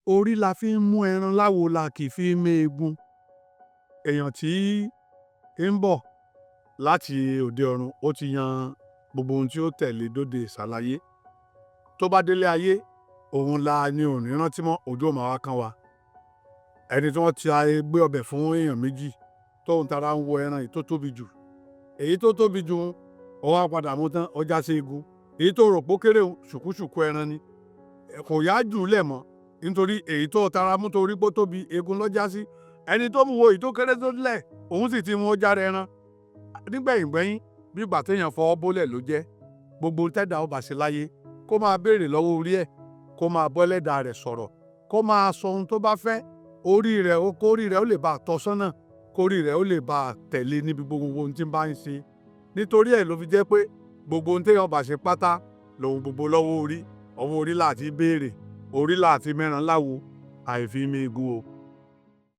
Orí la fi ń mú ẹran láwo, la kì í fi méegun. Èèyàn tí ń bọ̀ láti òde ọ̀run, ó ti yan gbogbo ohun tí ó tẹ̀lé dóde ìsàlàyé. Tó bá délé ayé, òun la ni ò ní rántí mọ́, ojú ò máa wá kán wa. Ẹni tí wọ́n ti gbé ọbẹ̀ fún èèyàn méjì, tóun tara ń wo ẹran èyí tó tóbi jù. Èyí tó tóbi jù, ó wá padà mú tán, ó já sí eegun. Èyí tó rò pó kéré òun, ṣùkúṣùkú ẹran ni. Kò yá jù ú lẹ̀ mọ́, nítorí èyí tó tara mú torí pó tóbi, eegun ló já sí. Ẹni tó mú wo èyí tó kéré tó lẹ̀, òun sì ti mú, ó jára ẹran. Nígbẹ̀yìngbẹ́yín, bí ìgbà téèyàn fọwọ́ bólẹ̀ ló jẹ́. Gbogbo tẹ́dà ó bá ṣe láyé, kó máa béèrè lọ́wọ́ orí ẹ̀, kó máa bọ́lẹ́dàá rẹ̀ sọ̀rọ̀, kó máa sọ ohun tó bá fẹ́, orí rẹ̀ ó kórí rẹ̀ ó lè bá a tọ́ sọ́nà, kórí rẹ̀ ó lè bá a tẹ̀lé níbi gbogbo ohun tí ń bá ń ṣe. Nítorí ẹ̀ ló fi jẹ́ pé gbogbo ohun téèyàn bá ṣe pátá lòun gbogbo lọ́wọ́ orí. Ọwọ́ orí là ti béèrè, orí là ti mẹ́ran láwo, àìfi méegun o.